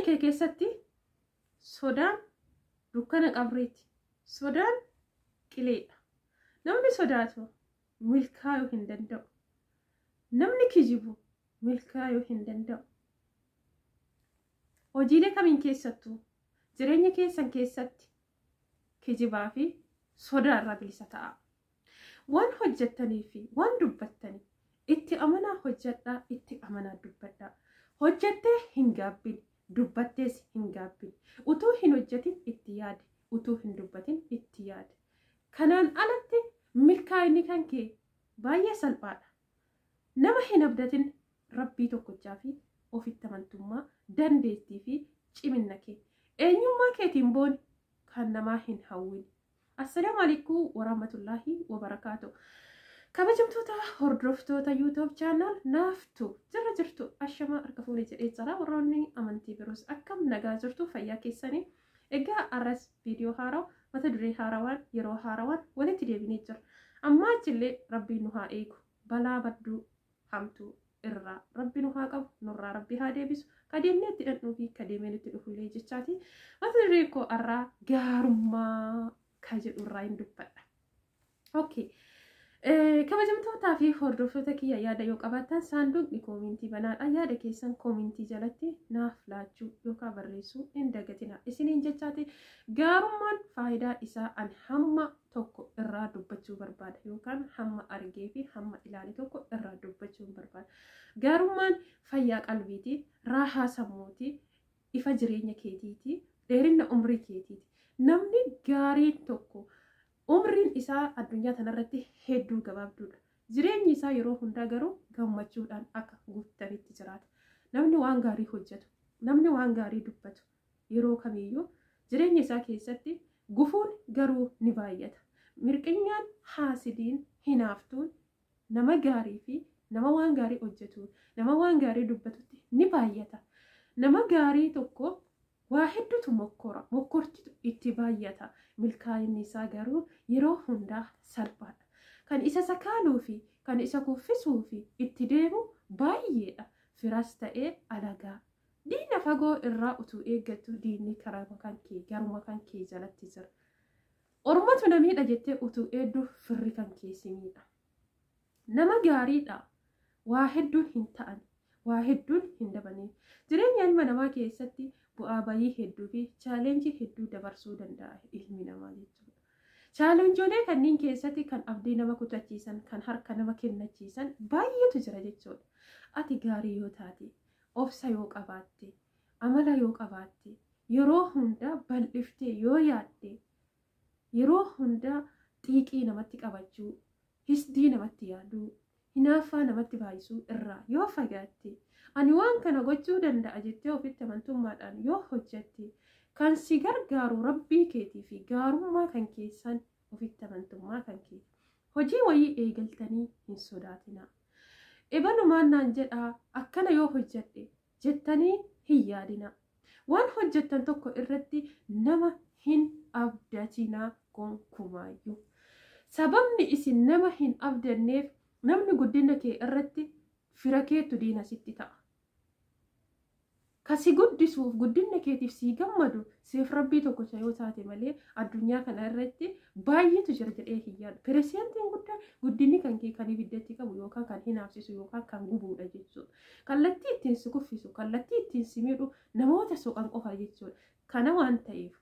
Jireenya kee keessatti sodaan dukkana qabriiti. Sodaan qileedha. Namni sodaatu milkaa'uu hin danda'u. Namni kijibu milkaa'uu hin danda'u. Hojiilee kamiin keessattuu jireenya keessan keessatti kijibaa fi sodaa irraa bilisa ta'a. Waan hojjettanii fi waan dubbattanii itti amanaa hojjedhaa, itti amanaa dubbadhaa. Hojjettee hin gaabbin, dubbattees hin gaabbin. Utuu hin hojjetin itti yaadi, utuu hin dubbatin itti yaadi. Kanaan alatti milkaa'inni kan kee baay'ee salphaadha. Nama hin abdatin, rabbii tokkochaa fi ofitti amantummaa, dandeettii fi ciminna kee. Eenyummaa keetiin booni, kan namaa hin hawwin. Assalaamu alaikum warahmatullaahi wabarakaatu. Kabajamtoota hordoftoota YouTube channel naaftu jirra jirtu, ashamaa, harka fuunee jedhee jira. Warroonni amantii biroos akkam nagaa jirtu, fayyaa keessanii? Egaa arras viidiyoo haaraa, mata duree haarawaan, yeroo haarawaan walitti deebinee jira. Ammaa achillee rabbiin nu haa eegu. Balaa badduu hamtuu irraa rabbi nu haa qabu, nurraa rabbi haa deebisu. Ka deemnee itti dhandhuu fi ka deemee nutti dhufullee jechaati. Mata duree koo arraa gaarummaa ka jedhu irraa hin dubbadha. Okay. Kabajamtootaa fi hordoftoota kiyya, yaada yoo qabaattan saanduqni koomintii banaadha. Yaada keessan koomintii jalatti naaf laachuu yookaan barreessuu hin dagatina. Isiniin jechaati, gaarummaan faayidaa isaa an hamma tokko irraa dubbachuu barbaada yookaan hamma argee fi hamma ilaale tokko irraa dubbachuu barbaada. Gaarummaan fayyaa qalbiiti, raahaa sammuuti, ifa jireenya keetiiti, dheerina umrii keetiiti. Namni gaariin tokko umriin isaa addunyaa kanarratti hedduu gabaabduudha. Jireenyi isaa yeroo hundaa garuu gammachuudhaan akka guutametti jiraata. Namni waan gaarii hojjetu, namni waan gaarii dubbatu yeroo kamiyyuu jireenya isaa keessatti gufuun garuu ni baay'ata. Mirqinyaan, haasidiin, hinaaftuun nama gaarii fi nama waan gaarii hojjetu, nama waan gaarii dubbatutti ni baay'ata. Nama gaarii tokko waa hedduutu mokkora, mokkortitu itti baay'ata. Milkaa'inni isaa garuu yeroo hundaa salphaadha. Kan isa sakaaluu fi kan isa kuffisuu fi itti deemu baay'eedha. Firas ta'ee alagaa. Diina fagoo irraa utuu eeggattu diinni karaa kan kee garuma kan kee jalatti jira. Ormatu na miidha jettee utuu eeddu firri kan kee si miidha. Nama gaariidha. Waa hedduun hin ta'an. Waa hedduun hin dabanii. Jireenya ilma namaa keessatti bu'aa bayii hedduu fi challenge hedduu dabarsuu danda'a ilmi namaa jechuudha. Challenge-olee kanneen keessatti kan abdii nama kutachiisan, kan harka nama kennachiisan baay'eetu jira jechuudha. Ati gaarii yoo taate, obsa yoo qabaatte, amala yoo qabaatte, yeroo hundaa bal'iftee yoo yaadde, yeroo hundaa xiiqii namatti qabachuu, hisdii namatti yaaduu, hinaaffaa namatti baay'isuu irraa yoo fagaatte, ani waan kana gochuu danda'a jettee ofitti amantummaadhaan yoo hojjette, kan si gargaaru rabbii keetii fi gaarummaa kan keessan, ofitti amantummaa kan keeti. Hojii wayii eegaltanii hin sodaatinaa. Ebalumaan naan jedhaa, akkana yoo hojjedhe jettanii hin yaadinaa. Waan hojjettan tokko irratti nama hin abdatinaa gonkumaayyuu. Sababni isin nama hin abdanneef, namni guddina kee irratti fira keetu diina sitti ta'a. Kasi guddisuuf, guddina keetiif sii gammadu siif rabbii tokkocha yoo taate malee addunyaa kana irratti baay'eetu jira jedhee hin yaadu. Pireesidantiin guddaan guddinni kan kee kan ibiddatti qabu yookaan kan hinaafsisu yookaan kan gubuudha jechuudha. Kallattii ittiin si kuffisu, kallattii ittiin si miidhu namoota soqan qofa jechuudha. Kana waan ta'eef,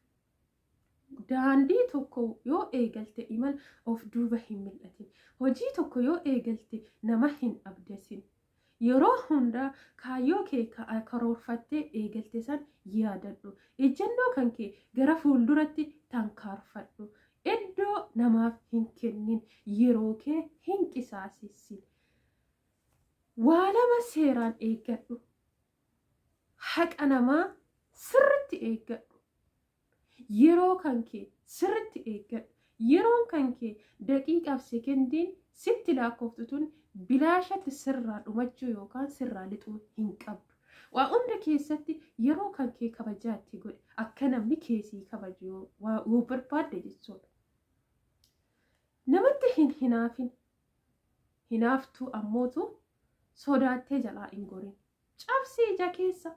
daandii tokko yoo eegalte imala of duuba hin mil'atin. Hojii tokko yoo eegalte nama hin abdatin. Yeroo hundaa kaayyoo kee karoorfattee eegalte san yaadadhu. Ejjennoo kan kee gara fuulduratti tankaarfadhu. Iddoo namaaf hin kennin. Yeroo kee hin qisaasessin. Waa lama seeraan eeggadhu. Haqa namaa sirritti eeggadhu. Yeroo kan kee sirritti eeggadhu. Yeroon kan kee daqiiqaaf sekendiin sitti lakkooftu tun bilaashatti sirraa dhumachuu yookaan sirraa lixuu hin qabdu. Waa hunda keessatti yeroo kan kee kabajaa itti godhe, akka namni keessii kabaju yoo barbaadde jechuudha. Namatti hin hinaafin. Hinaaftuu ammootu sodaattee jalaa hin gorin. Cabsii ija keessa.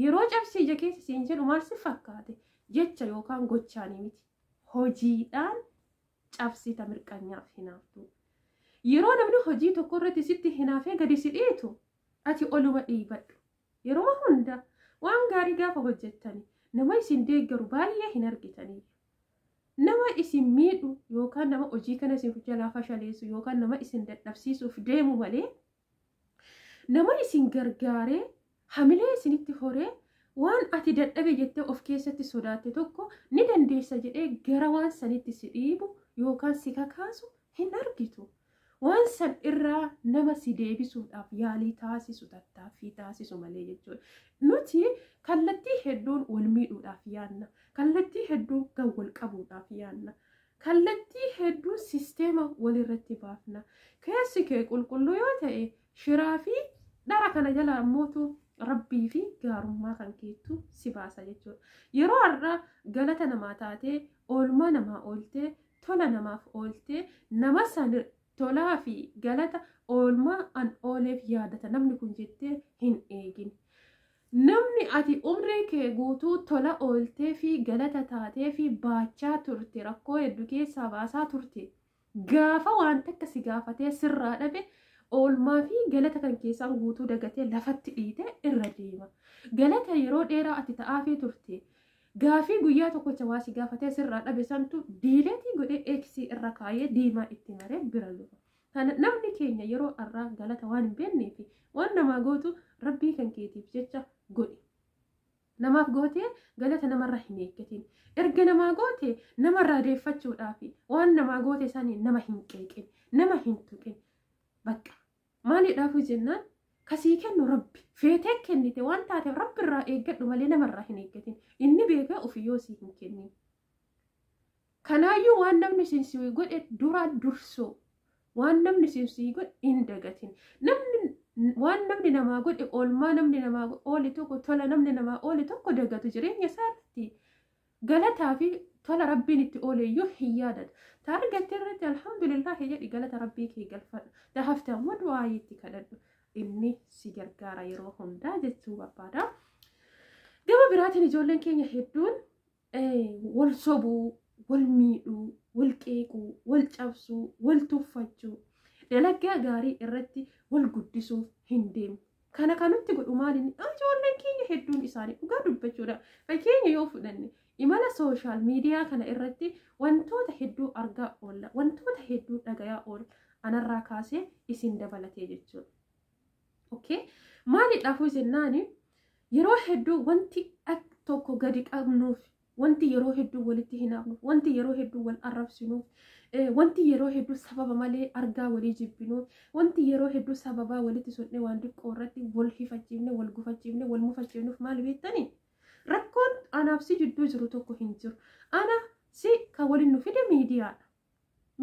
Yeroo cabsii ija keessa siin jedhu maal si fakkaate? Jecha yookaan gochaanii miti. Hojiidhaan cabsita mirqanyaaf hinaaftu. Yeroo namni hojii tokko irratti sitti hinaafee gadi si dhiitu ati oluma dhiibadhu. Yeroo hunda waan gaarii gaafa hojjettani nama isin deeggaru baay'ee hin argitanii. Nama isin miidhu yookaan nama hojii kana isin jalaa fashaleessu yookaan nama isin dadhabsiisuuf deemu malee nama isin gargaaree hamilee isinitti horee waan ati dadhabe jettee of keessatti sodaatte tokko ni dandeessa jedhee gara waan sanitti si dhiibu yookaan si kakaasu hin argitu. Waan san irraa nama si deebisuudhaaf yaalii taasisu, tattaaffii taasisu malee jechuudha. Nuti kallattii hedduun wal miidhuudhaaf yaanna. Kallattii hedduun gan wal qabuudhaaf yaanna. Kallattii hedduun sisteema walirratti baafna. Keessi kee qulqulluu yoo ta'e shiraa fi dhara kana jala ammootu Rabbii fi gaarummaa kan keettu si baasa jechuudha. Yeroo har'aa galata namaa taatee, oolmaa namaa ooltee, tola namaaf ooltee, nama san tolaa fi galata oolmaa an ooleef yaadata namni kun jettee hin eegin. Namni ati umrii kee guutuu tola ooltee fi galata taatee fi baachaa turte, rakkoo hedduu keessaa baasaa turte, gaafa waan takka si gaafatee sirraa dhabe oolmaa fi galata kan keessaan guutuu dagatee lafatti dhiitee irra deema. Galata yeroo dheeraa ati ta'aafii turte gaafii guyyaa tokkocha waa si gaafatee sirraa dhabe santu diileetii godhee eeksii irra kaayee diimaa itti maree bira lufa. Kana namni keenya yeroo har'aa galata waan hin beekneef waan namaa gootu Rabbii kan keetiif jecha godhi. Namaaf gootee galata namarra hin eeggatin. Erga namaa goote namarraa deeffachuudhaaf waan namaa goote sanii nama hin qeeqin, nama hin tuqin. Bakka maaliidhaafuu jennaan kasii kennu Rabbi feetee kennite waan taateef Rabbi irraa eeggadhu malee namarraa hin eeggatin. Inni beekee ofii yoo sii hin kennin. Kanaayyuu waan namni isin sii godhe dura dursoo waan namni isin sii godhe hin dagatin. Namni waan namni namaa godhe, oolmaa namni namaa oole tokko, tola namni namaa oole tokko dagatu jireenya isaa irratti galataa fi tola Rabbiin itti oole iyyuu hin yaadatu. Ta argatte irratti alhamdulillah jedhi galata Rabbii kee galfadhu. Ta hafte ammoo du'aayii itti kadhadhu. Inni si gargaara yeroo hundaa jechuu barbaada. Gama biraatiin ijoolleen keenya hedduun wal sobuu, wal miidhuu, wal qeequu, wal cabsuu, wal tuffachuu, dalagaa gaarii irratti wal guddisuuf hin deemu. Kana kan nutti godhu maali? Ijoolleen keenya hedduun isaanii dhugaa dubbachuudha. Fakkeenya yoo fudhanne imala social media kana irratti wantoota hedduu argaa oolla, wantoota hedduu dhagayaa oolla. Anarraa kaasee isin dabalatee jechuudha. Okay? Maaliidhaafuu jennaani yeroo hedduu wanti tokko gadi qabnuuf, wanti yeroo hedduu walitti hinaafnuuf, wanti yeroo hedduu wal arrabsinuuf, wanti yeroo hedduu sababa malee argaa walii jibbinuuf, wanti yeroo hedduu sababaa walitti sodhee waan xiqqoo irratti wal hifachiifne, wal gufachiifne, wal mufachiifnuuf maal beektanii? Rakkoon anaaf si jidduu jiru tokko hin jiru. Ana si kan waliin nu fide miidiyaadha.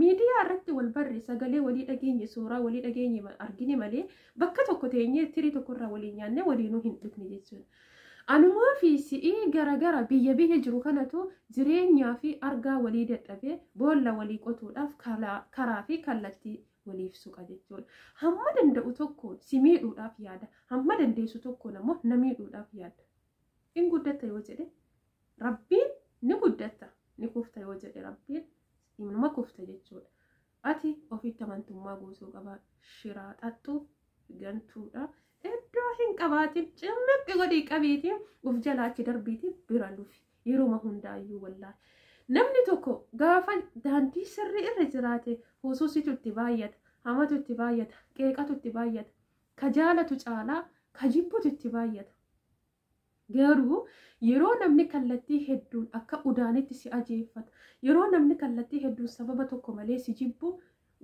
Miidiyaa irratti wal barre, sagalee walii dhageenye, suuraa walii dhageenye argine malee bakka tokko teenyee tirii tokko irraa waliin nyaannee waliinuu hin dhufne jechuudha. Anumaa fi si'ii garagara biyya biyya jiru kanatu jireenyaa fi argaa walii dadhabee boolla walii qotuudhaaf karaa fi kallattii waliif suqa jechuudha. Hamma danda'u tokkoon si miidhuudhaaf yaada. Hamma dandeessu tokkoon ammoo na miidhuudhaaf yaada. In guddatta yoo jedhe Rabbiin ni guddatta, ni kufta yoo jedhe Rabbiin inuma kufta jechuudha. Ati ofitti amantummaa guutuu qabaadhu. Shiraa xaxxuu gantuudha. Iddoo hin qabaatin cimmiqqi godhii qabiitiin uf jalaa achi darbiitiin bira lufi. Yeruma hundaayyuu wallaahi. Namni tokko gaafa daandii sirrii irra jiraate hususitu itti baay'ata, hamatu itti baay'ata, qeeqatu itti baay'ata, ka jaalatu caalaa ka jibbutu itti baay'ata. Garuu yeroo namni kallattii hedduun akka udaanitti si ajeeffatu, yeroo namni kallattii hedduun sababa tokko malee si jibbu,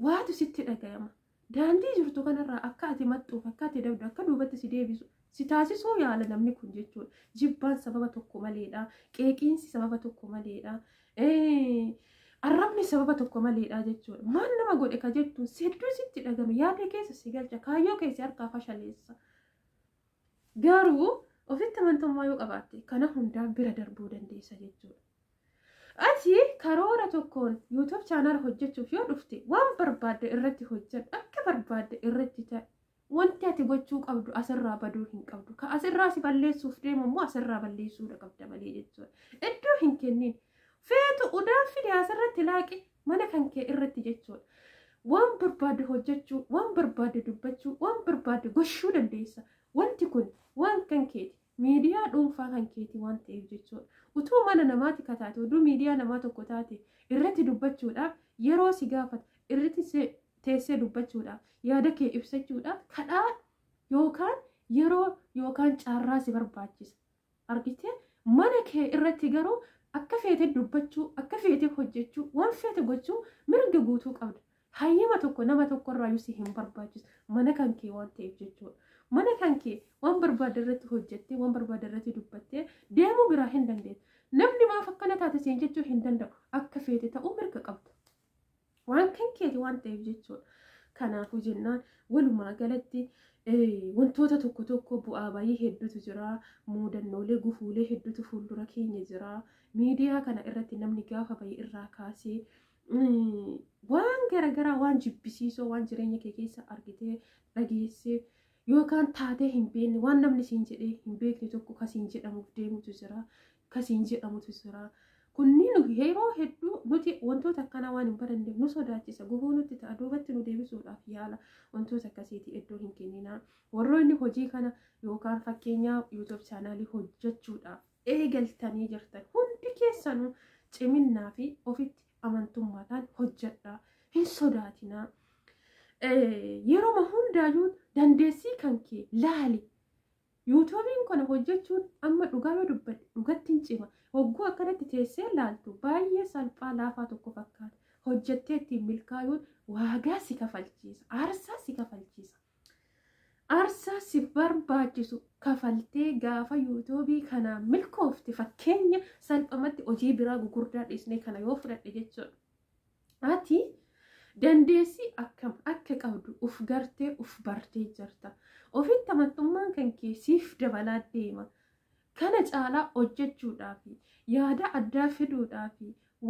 waatu sitti dhagayama. Daandii jirtu kanarraa akka ati maxxuuf, akka ati dabdu, akka duubatti si deebisu si taasisuu yaala namni kun jechuudha. Jibbaan sababa tokko maleedha. Qeeqiinsi sababa tokko maleedha. Arrabni sababa tokko maleedha jechuudha. Maal nama godhe ka jettu hedduu sitti dhagame, yaada keessa si galcha, kaayyoo keessa harkaa fashaleessa. Garuu ofitti amantummaa yoo qabaatte kana hundaa bira darbuu dandeessa jechuudha. Ati karoora tokkoon YouTube channel hojjechuuf yoo dhufte waan barbaadde irratti hojjedhu, akka barbaadde irratti ta'e. Wanti ati gochuu qabdu asirraa baduu hin qabdu. Ka asirraa si balleessuuf deemu immoo asirraa balleessuudha qabda malee jechuudha. Iddoo hin kennin. Feetu udaan fide asirratti laaqi mana kan kee irratti jechuudha. Waan barbaade hojjechuu, waan barbaade dubbachuu, waan barbaade gochuu dandeessa. Wanti kun waan kan keeti. Miidiyaa dhuunfaa kan keeti waan ta'eef jechuudha. Utuu mana namaati ka taate, oduu miidiyaa namaa tokko taate irratti dubbachuudhaaf yeroo si gaafata, irratti teessee dubbachuudhaaf, yaada kee ibsachuudhaaf kadhaa yookaan yeroo yookaan carraa si barbaachisa. Argitee mana kee irratti garuu akka feete dubbachuu, akka feete hojjechuu, waan feete gochuu mirga guutuu qabda. Hayyama tokko nama tokkorraa si hin barbaachisu. Mana kan kee waan ta'eef jechuudha. Mana kan kee waan barbaade irratti hojjettee, waan barbaade irratti dubbattee deemuu biraa hin dandeessu. Namni maaf akkana taate siin jechuu hin danda'u. Akka feete ta'uu mirga qabda. Waan kan keeti waan ta'eef jechuudha. Kanaafuu jennaan walumaa galatti wantoota tokko tokko bu'aa bayii hedduutu jira. Muudannoolee gufuulee hedduutu fuuldura keenya jira. Miidiyaa kana irratti namni gaafa bayii irraa kaasee waan garaagaraa waan jibbisiisoo waan jireenya kee keessa argitee dhageessee yookaan taatee hin beekne waan namni siin jedhee hin beekne tokko kasiin jedhamuuf deemutu jira. Kasiin jedhamutu jira. Kunniin yeroo hedduu nuti wantoota akkanaa waan hin baranneef nu sodaachisa. Gufuu nutti ta'a. Duubatti nu deebisuudhaaf yaala wantoota akkasiiti iddoo hin kenninaa. Warroonni hojii kana yookaan fakkeenyaa YouTube chaanaalii hojjechuudhaaf eegaltanii jirtan hundi keessanuu ciminnaa fi ofitti amantummaadhaan hojjedhaa. Hin sodaatinaa. Yeroo hundaayyuu dandeessii kan kee laali. Yuutuubiin kana hojjechuun amma dhugaa yoo dubbadhe dhugatti hin cima. Hogguu akkanatti teessee laaltu baay'ee salphaa laafaa tokko fakkaata. Hojjettee ittiin milkaa'uun waagaa si kafalchiisa. Aarsaa si kafalchiisa. Aarsaa si barbaachisu kafaltee gaafa yuutuubii kanaan milkoofte fakkeenya salphumatti hojii biraa gugurdaa dhiisnee kana yoo fudhadhe jechuudha. Ati dandeessii akkam akka qabdu uf gartee uf bartee jirta. Ofitti amantummaan kan kee siif dabalaa deema. Kana caalaa hojjechuudhaaf, yaada addaa fiduudhaaf,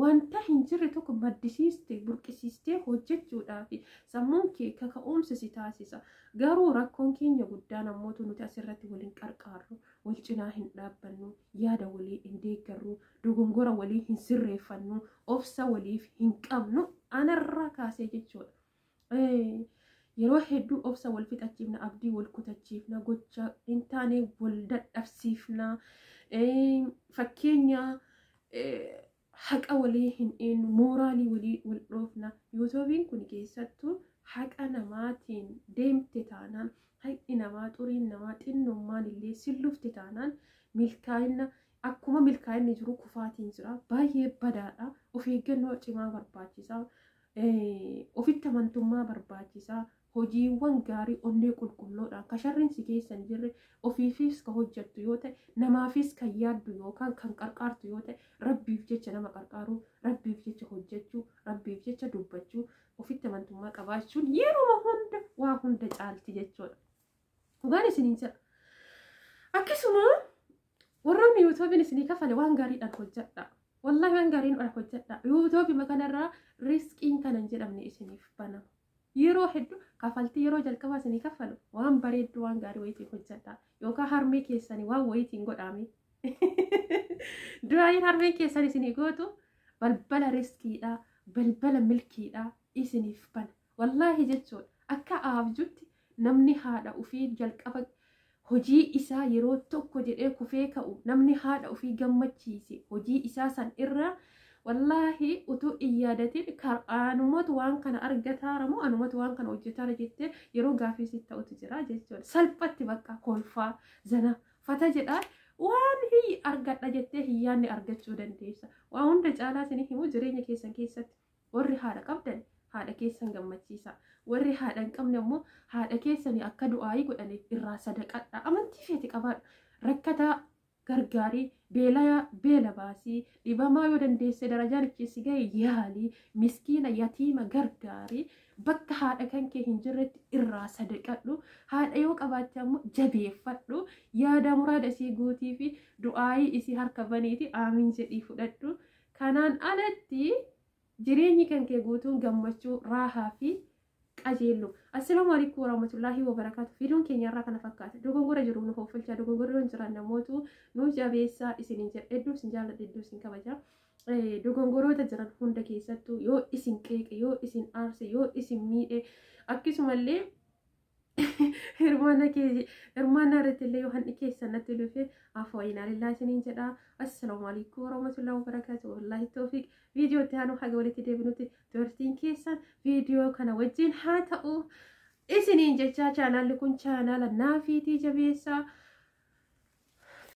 wanta hin jirre tokko maddisiistee burqisiistee hojjechuudhaaf sammuun kee kaka'umsa si taasisa. Garuu rakkoon keenya guddaan ammoo nuti asirratti waliin qarqaarru, wal cinaa hin dhaabbannu, yaada walii hin deeggarru, dogongora walii hin sirreeffannu, obsa waliif hin qabnu anarraa kaasee jechuudha. Yeroo hedduu obsa wal fixachiifna, abdii wal kutachiifna, gocha hin taane wal dadhabsiifna. Fakkeenya haqa walii hin eenyu, mooraalii walii wal dhoofna. Yuutuubiin kun keessattuu haqa namaatiin deemte taanaan, haqni namaa, xuriin namaa, xinnummaan illee sillufte taanaan milkaa'ina akkuma milkaa'inni jiru kufaatiin jira. Baay'ee badaadha. Of eeggannoo cimaa barbaachisa. Ofitti amantummaa barbaachisa. Hojiiwwan gaarii onnee qulqulluudhaan ka sharriin si keessa hin jirre ofiifis ka hojjettu yoo ta'e namaafis kan yaaddu yookaan kan qarqaartu yoo ta'e rabbiif jecha nama qarqaaruu, rabbiif jecha hojjechuu, rabbiif jecha dubbachuu, ofitti amantummaa qabaachuun yeroo hunda waa hunda caalti jechuudha. Dhugaan isiniin jedha. Akkasuma warroonni yuutuubiin isinii kafale waan gaariidhaan hojjedha. Wallaahi waan gaariidhaan hojjedha. Yuutuubii kanarraa riskiin kana hin jedhamne isiniif banama. Yeroo hedduu kafaltii yeroo jalqabaa isinii kaffalu waan bareeddu waan gaarii wayiitiin hojjedha. Yookaan harmee keessanii waan wayiitiin godhaame. Duraayin harmeen keessan isinii gootu balbala riskiidha, balbala milkiidha isiniif bana. Wallaahi jechuudha akka aabjutti namni haadha ofii jalqaba hojii isaa yeroo tokko jedhee kufee ka'u namni haadha ofii gammachiise hojii isaa san irraa wallaahi utuu hin yaadatin anumatu waan kana argataara moo anumatu waan kana hojjetaara jettee yeroo gaafii sitti ta'utu jira jechuudha. Salphatti bakka kolfaa zana fata jedhaan waan hin argadha jettee hin yaadne argachuu dandeessa. Waan hunda caalaa isin himu jireenya keessan keessatti warri haadha qabdan haadha keessan gammachiisa. Warri haadha hin qabne immoo haadha keessanii akka du'aayii godhaniif irraa sadaqadha. Amantii feete qabaadhu. Rakkataa gargaarii, beela baasii, dhibamaa yoo dandeesse darajaan itti si gahe yaalii, miskiina yatiima gargaarii, bakka haadha kan kee hin jirretti irraa sadaqadhu. Haadha yoo qabaatte ammoo jabeeffadhu. Yaada muraada isii guutii fi du'aayii isii harka baniiti aamiin jedhii fudhadhu. Kanaan alatti jireenyi kan kee guutuun gammachuu, raahaa fi qajeellu. Assalaamu alaikum warahmatullaahi wabarakaatu. Viidiyoon keenya irraa kana fakkaata. Dogongora jiru nu hoffalchaa, dogongora jiran namootu nu jabeessaa isiniin jedha. Hedduu isin jaalladha, hedduu isin kabaja. Dogongoroota jiran hunda keessattuu yoo isin qeeqe, yoo isin aarse, yoo isin miidhe, akkasumallee hirmaannaa irratti illee yoo hanni keessan natti dhufe afooyinaa lillaa isiniin jedha. Assalaamu alaikum warahmatullahi wabarakaatu. Wallaahi toofiq. Viidiyoo itti aanu haga walitti deebinutti turtiin keessan viidiyoo kana wajjin haa ta'u isiniin jechaa, chaanaalli kun chaanaala naafiitii jabeessaa.